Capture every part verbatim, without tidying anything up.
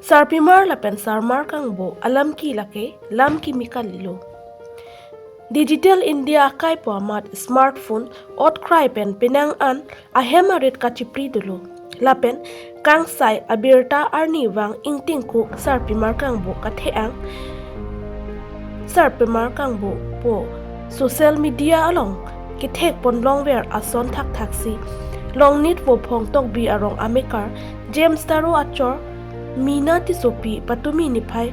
Sarpimar lapen sarmar kangbo alam ke lake lam kimi kalilo. Digital India akai pu amat smartphone otkrai pen penang an ahem arit kachipri dolo. Lapen kangsai abirta arnivang ingtingkuk sarpimar kangbo kathe-ang sarpimar kangbo pu social media along kethek pon longver ason thakthaksi Longnit Vophong Tokbi arong amekar James Taro achor Mina Tissopi patumi niphai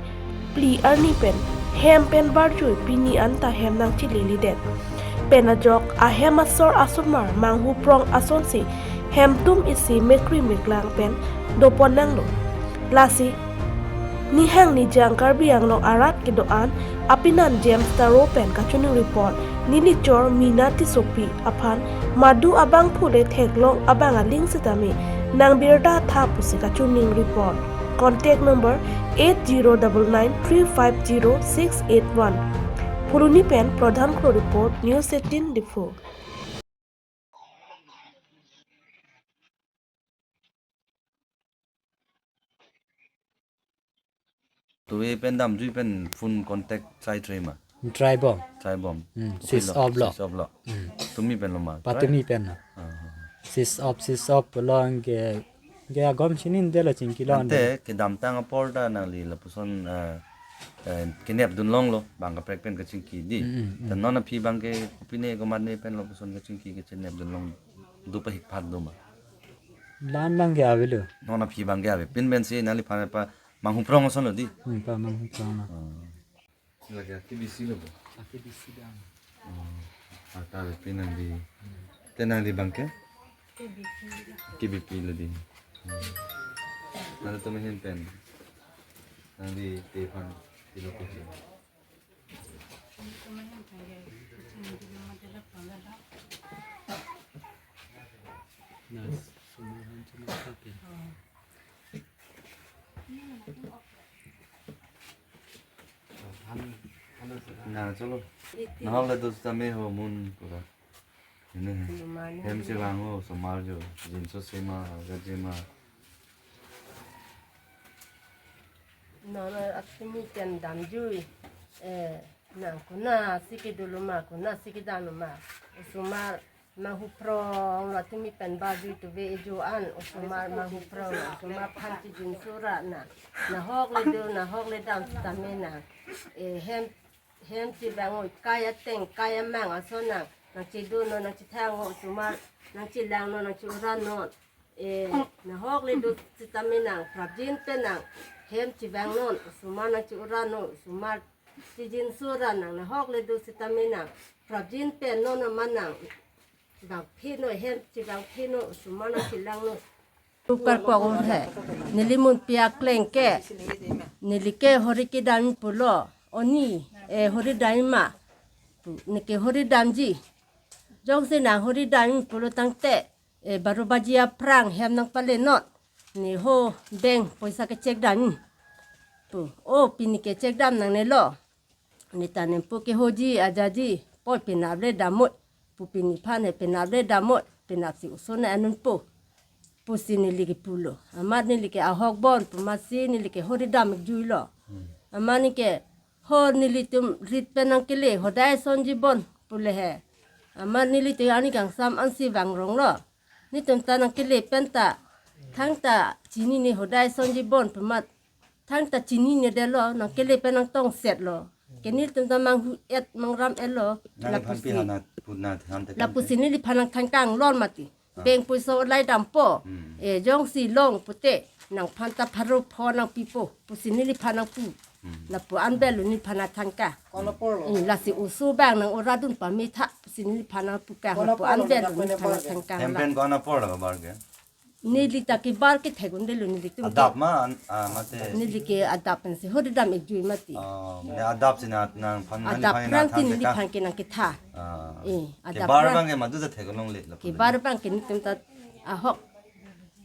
phli arni pen hem pen barjui pini anta hem nangchililidet. Pen ajok ahem asor asomar manghuprong asonsi hemtum isi mekri meklang pen dopon nanglo. Lasi nihang nijang Karbi Anglong arat kedo-an apinan James Taro pen kachiningri pon nelichor Mina Tissopi aphan madu abangphu le theklong abang aling sitame nangbirta tha pusi kachiningri pon. Contact number eight zero double nine three five zero six eight one. Phuloni pen Pradhan Kro report, News eighteen Diphu. Tuve pen damjui pen phone contact sai try ma? Try bom. Try bom. Hmm, switch off lo. Switch off lo. Hmm. Tumi pen lo ma? Patumi pen lo. Ah. Switch off, switch off lo, anke, anke agom chinine lo, chingki lo. Ante kedamtang apor ta nangli lapuson, eh, eh, kenep dun longlo, bang kaprek pen kachingki di. Hmm, hmm, hmm. Ta non aphi abangke kopine komatne pen lapuson kachingki kachenep dun long do pa hikphat do ma? La-an abangke avelo. Non aphi abangke ave. Pin pensi nangliphan pa manghuprong ason lo di? Hmm, pa manghuprong lo. Oh. Lake akebisi lo bo? Akebisi dam. Oh. Ata ave pin nangli. Te nangli abangke? Akebisi lo di. Hmm. Nangtum ahin pen. Nangli te aphan pilo ko ji. Na, sumar han sumar kapin. Na, chalo. Nahok le dos tame ho mun pura. Ini. Hem chevang ho, osomar jo. Jinso sema, gajema. Non atumi pen damjui, eh, nang konatsi kedo lo ma, konatsi kedam lo ma. Osomar manghuprong lo atumi pen barjui tuve ejo an, osomar manghuprong lo, osomar aphan chijinso ra nang. Nahok le do, nahok le dam sitame nang. Eh, hem, hem chevang o, kai ateng, kai amang ason nang. Nangchedo non, nangchethang non, osomar, nangchelang non, nangche-ura non. Eh, nahok le do sitame nang, prapjin pen nang, hem chevang non, osomar nangche-ura non, osomar chijinso ra nang, nahok le do sitame nang, prapjin pen non amat nang, vangphi non, hem chevangphi non, osomar nangchelang non. Tukar pok he, neli munpi akleng ke, neli ke hori kedam pulo, oni, eh, hori dam ma, pu, neke hori damji, jongsi nang hori dam pulo tangte, eh, baro baji aphrang hem nangpale non. Ne ho bank poisa ke check dam. Pu, o pini ke check dam nangne lo. Ne ta nempo ke hoji ajaji. Poi penap le damnon. Pu pini aphan he penap le damnon. Penapsi osomar anun po. Pusi neli ke pulo. Amat neli ke ahok bon. Pu amatsi neli ke hori dam jui lo. Hmm. Amat neke ho nelitum rit pen nangkele, hodai sonji bon pule he. Amat nelitum arni kangsam ansi vangrong lo. Netum ta nangkele pen ta, thangta chinine hodai sonji bon pu amat. Thangta chinine det lo, nangkele pen nangtongset lo. Ke nelitum ta manghu-et mangram-et lo. Nang lapusi. Phan pi hana puna than te lapusi kan te. Neliphan nangthan kang lon mati. Ah. Bank poisa olai dampo. Hmm. Eh, jongsi long pute, nangphan ta pharo pho nangpipo. Pusi neliphan nangpu. Hmm. Lapu an vet lo neliphan athangka. Kona por lo. Eh, lasi oso abang nang-ura dun pame tha. Pusi neliphan nangpu ka. Kona lapu por an lo, vet lo neliphan athangka. Hem pen kona por lo kabar ke? Neli ta kebar kethek un-e lo nelitum ke. Adap ma, an, ah, mate. Neli ke adap pensi hori dam-ik jui mati. Oh, ne adap si na, nangphan, adap nangphan phrang nangthan si te ka? Neliphan ke nangketha. Ah. Eh, adap kebar phrang. Abang ke madu ta thek longle lapu. Kebar abang ke netum ta ahok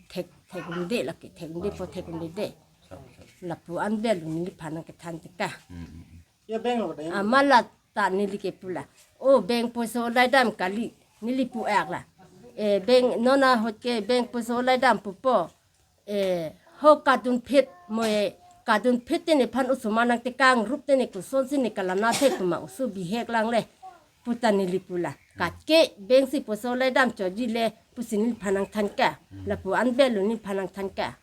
thek, thek un-e lake, thek un-e po, thek un-e. Sap, sap. Lapu an vet lo neliphan nangkethan te ka. Hmm, hmm, hmm. Ya bank lo dai. Amat la ta neli ke pula. O bank poisa olai dam kali. Neli pu-ak la. Eh, bank non ahut ke bank poisa olai dam pupo. Eh, ho kadun phit mo e Kadun phit te nephan osomar nangtekang rup te ne kosonsi ne kalamna the puma oso bihek lang le puta neli pu la. Katke bengsi poso le dam choji le pusi neliphan nangthan ke. Lapu an belo neliphan nangthan ke.